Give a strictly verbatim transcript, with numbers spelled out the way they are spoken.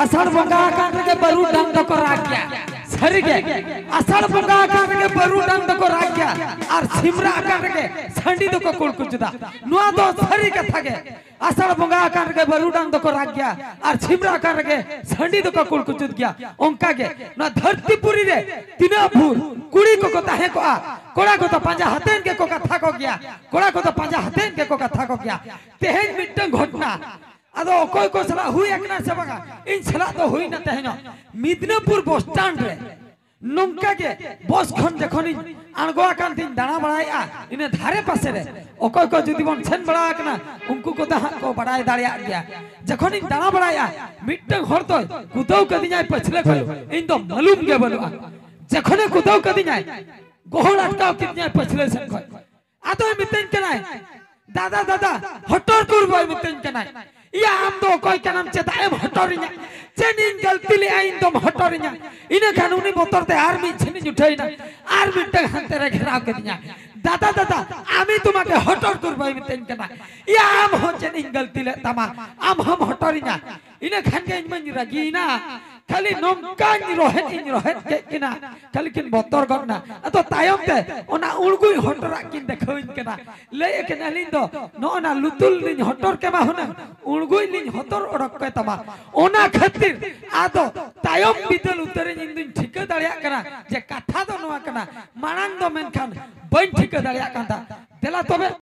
ᱟᱥᱟᱲ ᱵᱚᱸᱜᱟ ᱟᱠᱟᱱ ᱨᱮᱜᱮ ᱵᱟᱹᱨᱩᱰᱟᱝ ᱫᱚᱠᱚ ᱨᱟᱜ ᱜᱮᱭᱟ᱾ ᱥᱟᱹᱨᱤᱜᱮ, ᱟᱥᱟᱲ ᱵᱚᱸᱜᱟ ᱟᱠᱟᱱ ᱨᱮᱜᱮ ᱵᱟᱹᱨᱩᱰᱟᱝ ᱫᱚᱠᱚ ᱨᱟᱜ ᱜᱮᱭᱟ᱾ ᱟᱨ ᱥᱤᱢᱨᱟᱜ ᱟᱠᱟᱱ ᱨᱮᱜᱮ ᱥᱟᱺᱰᱤ ᱫᱚᱠᱚ ᱠᱩᱲᱠᱩᱪᱩᱫᱟ᱾ ᱱᱚᱣᱟ ᱫᱚ ᱥᱟᱹᱨᱤ ᱠᱟᱛᱷᱟ ᱜᱮ᱾ ᱟᱥᱟᱲ ᱵᱚᱸᱜᱟ ᱟᱠᱟᱱ ᱨᱮᱜᱮ ᱵᱟᱹᱨᱩᱰᱟᱝ ᱫᱚᱠᱚ ᱨᱟᱜ ᱜᱮᱭᱟ, ᱟᱨ ᱥᱤᱢᱨᱟᱜ ᱟᱠᱟᱱ ᱨᱮᱜᱮ ᱥᱟᱺᱰᱤ ᱫᱚᱠᱚ ᱠᱩᱲᱠᱩᱪᱩᱫ ᱜᱮᱭᱟ᱾ ᱚᱱᱠᱟ ᱜᱮ ᱱᱚᱣᱟ ᱫᱷᱟᱹᱨᱛᱤ ᱯᱩᱨᱤ ᱨᱮ ᱛᱤᱱᱟᱹᱜ ᱵᱷᱩᱨ ᱠᱩᱲᱤ ᱠᱚᱠᱚ ᱛᱟᱦᱮᱸ ᱠᱚᱜᱼᱟ, ᱠᱚᱲᱟ ᱠᱚᱫᱚ ᱯᱟᱸᱡᱟ ᱦᱟᱛᱮᱱ ᱜᱮᱠᱚ ᱠᱟᱛᱷᱟ ᱠᱚ ᱜᱮᱭᱟ, ᱠᱚᱲᱟ ᱠᱚᱫᱚ ᱯᱟᱸᱡᱟ ᱦᱟᱛᱮᱱ ᱜᱮᱠᱚ ᱠᱟᱛᱷᱟ ᱠᱚ ᱜᱮᱭᱟ᱾ ᱛᱮᱦᱮᱧ ᱢᱤᱫᱴᱟᱝ ᱜᱷᱚᱴᱱᱟ, ᱟᱫᱚ ᱚᱠᱚᱭ ᱠᱚ ᱥᱟᱞᱟᱜ ᱦᱩᱭ ᱟᱠᱟᱱᱟ ᱥᱮ ᱵᱟᱝᱟ, ᱤᱧ ᱥᱟᱞᱟᱜ ᱫᱚ ᱦᱩᱭᱱᱟ ᱛᱮᱦᱮᱧᱚᱜ ᱢᱤᱫᱽᱱᱟᱯᱩᱨ ᱵᱚᱥ ᱥᱴᱟᱱᱰ ᱨᱮ᱾ ᱱᱚᱝᱠᱟ ᱜᱮ ᱵᱚᱥ ᱠᱷᱚᱱ ᱡᱚᱠᱷᱚᱱᱤᱧ ᱟᱬᱜᱚ ᱟᱠᱟᱱ ᱛᱤᱧ ᱫᱟᱬᱟ ᱵᱟᱲᱟᱭᱮᱫᱼᱟ, ᱤᱱᱟᱹ ᱫᱷᱟᱨᱮ ᱯᱟᱥᱮ ᱨᱮ ᱚᱠᱚᱭ ᱠᱚ ᱡᱩᱫᱤ ᱵᱚᱱ ᱥᱮᱱ ᱵᱟᱲᱟ ᱟᱠᱟᱱᱟ, ᱩᱱᱠᱩ ᱠᱚᱫᱚ ᱦᱟᱸᱜ ᱠᱚ ᱵᱟᱲᱟᱭ ᱫᱟᱲᱮᱭᱟᱜ ᱜᱮᱭᱟ᱾ ᱡᱚᱠᱷᱚᱱᱤᱧ ᱫᱟᱬᱟ ᱵᱟᱲᱟᱭᱮᱫᱼᱟ, ᱢᱤᱫᱴᱟᱝ ᱦᱚᱲ ᱫᱚᱭ ᱠᱩᱫᱟᱹᱣ ᱠᱟᱹᱫᱤᱧᱟᱭ ᱯᱟᱹᱪᱷᱞᱟᱹ ᱠᱷᱚᱱ, ᱤᱧ ᱫᱚ ᱢᱟᱞᱩᱢ ᱜᱮ ᱵᱟᱹᱱᱩᱜᱼᱟ᱾ ᱡᱚᱠᱷᱚᱱᱮ ᱠᱩᱫᱟᱹᱣ ᱠᱟᱹᱫᱤᱧᱟᱭ, ᱜᱚᱦᱚᱲ ᱟᱴᱠᱟᱣ ᱠᱤᱫᱤᱧᱟᱭ ᱯᱟᱹᱪᱷᱞᱟᱹ ᱥᱮᱫ ᱠᱷᱚᱱ᱾ ᱟᱫᱚᱭ ᱢᱤᱛᱟᱹᱧ ᱠᱟᱱᱟᱭ, "ᱫᱟᱫᱟ, ᱫᱟᱫᱟ, ᱦᱚᱴᱚᱨ ᱠᱩᱨᱵᱚᱭ ᱢᱤᱛᱟᱹᱧ ᱠᱟᱱᱟᱭ, 'ᱭᱟ, ᱟᱢ ᱫᱚ ᱚᱠᱚᱭ ᱠᱟᱱᱟᱢ, ᱪᱮᱫᱟᱜ ᱮᱢ ᱦᱚᱴᱚᱨᱤᱧᱟ? ᱪᱮᱫ ᱤᱧ ᱜᱟᱹᱞᱛᱤ ᱞᱮᱜᱼᱟ, ᱤᱧ ᱫᱚᱢ ᱦᱚᱴᱚᱨᱤᱧᱟ?'" ᱤᱱᱟᱹ ᱠᱷᱟᱱ ᱩᱱᱤ ᱵᱚᱛᱚᱨ ᱛᱮ ᱟᱨ ᱢᱤᱫ ᱪᱷᱤᱱᱤᱧ ᱩᱴᱷᱟᱹᱣ ᱮᱱᱟ, ᱟᱨ ᱢᱤᱫᱴᱟᱝ ᱦᱟᱱᱛᱮ ᱨᱮ ᱜᱷᱮᱨᱟᱣ ᱠᱤᱫᱤᱧᱟ᱾ "ᱫᱟᱫᱟ, ᱫᱟᱫᱟ, ᱟᱢᱤ ᱛᱩᱢᱟᱠᱮ ᱦᱚᱴᱚᱨ ᱠᱩᱨᱵᱚᱭ ᱢᱤᱛᱟᱹᱧ ᱠᱟᱱᱟ, 'ᱭᱟ, ᱟᱢ ᱦᱚᱸ ᱪᱮᱫ ᱤᱧ ᱜᱟᱹᱞᱛᱤ ᱞᱮᱫ ᱛᱟᱢᱟ, ᱟᱢ ᱦᱚᱸᱢ ᱦᱚᱴᱚᱨᱤᱧᱟ?'" ᱤᱱᱟᱹ ᱠᱷᱟᱱ ᱜᱮ ᱤᱧ ᱢᱟᱧ ᱨᱟᱹᱜᱤᱭᱮᱱᱟ᱾ ᱠᱷᱟᱹᱞᱤ ᱱᱚᱝᱠᱟᱧ ᱨᱚᱦᱮᱫ ᱤᱧ ᱨᱚᱦᱮᱫ ᱠᱮᱫ ᱠᱤᱱᱟ, ᱠᱷᱟᱹᱞᱤ ᱠᱤᱱ ᱵᱚᱛᱚᱨ ᱜᱚᱫ ᱮᱱᱟ᱾ ᱟᱫᱚ ᱛᱟᱭᱚᱢ ᱛᱮ ᱚᱱᱟ ᱩᱬᱜᱩᱭ ᱦᱚᱴᱚᱨᱟᱜ ᱠᱤᱱ ᱫᱮᱠᱷᱟᱣᱤᱧ ᱠᱟᱱᱟ᱾ ᱞᱟᱹᱭ ᱟᱹᱠᱤᱱ, "ᱟᱹᱞᱤᱧ ᱫᱚ ᱱᱚᱜᱼᱚ ᱱᱟ ᱞᱩᱛᱩᱨ ᱞᱤᱧ ᱦᱚᱴᱚᱨ ᱠᱮᱢᱟ ᱦᱩᱱᱟᱹᱝ, ᱩᱬᱜᱩᱭ ᱞᱤᱧ ᱦᱚᱴᱚᱨ ᱚᱰᱚᱠ ᱠᱮ ᱛᱟᱢᱟ᱾ ᱚᱱᱟ ᱠᱷᱟᱹᱛᱤᱨ ᱟᱫᱚ ᱛᱟᱭᱚᱢ ᱵᱤᱫᱟᱹᱞ ᱩᱛᱟᱹᱨᱤᱧ ᱤᱧ ᱫᱩᱧ ᱴᱷᱤᱠᱟᱹ ᱫᱟᱲᱮᱭᱟᱜ ᱠᱟᱱᱟ ᱡᱮ ᱠᱟᱛᱷᱟ ᱫᱚ ᱱᱚᱣᱟ ᱠᱟᱱᱟ, ᱢᱟᱲᱟᱝ ᱫᱚ ᱢᱮᱱᱠᱷᱟᱱ ᱵᱟᱹᱧ ᱴᱷᱤᱠᱟᱹ ᱫᱟᱲᱮᱭᱟᱜ ᱠᱟᱱ ᱛᱟᱦᱮᱸᱫ᱾ ᱫᱮᱞᱟ ᱛᱚᱵᱮ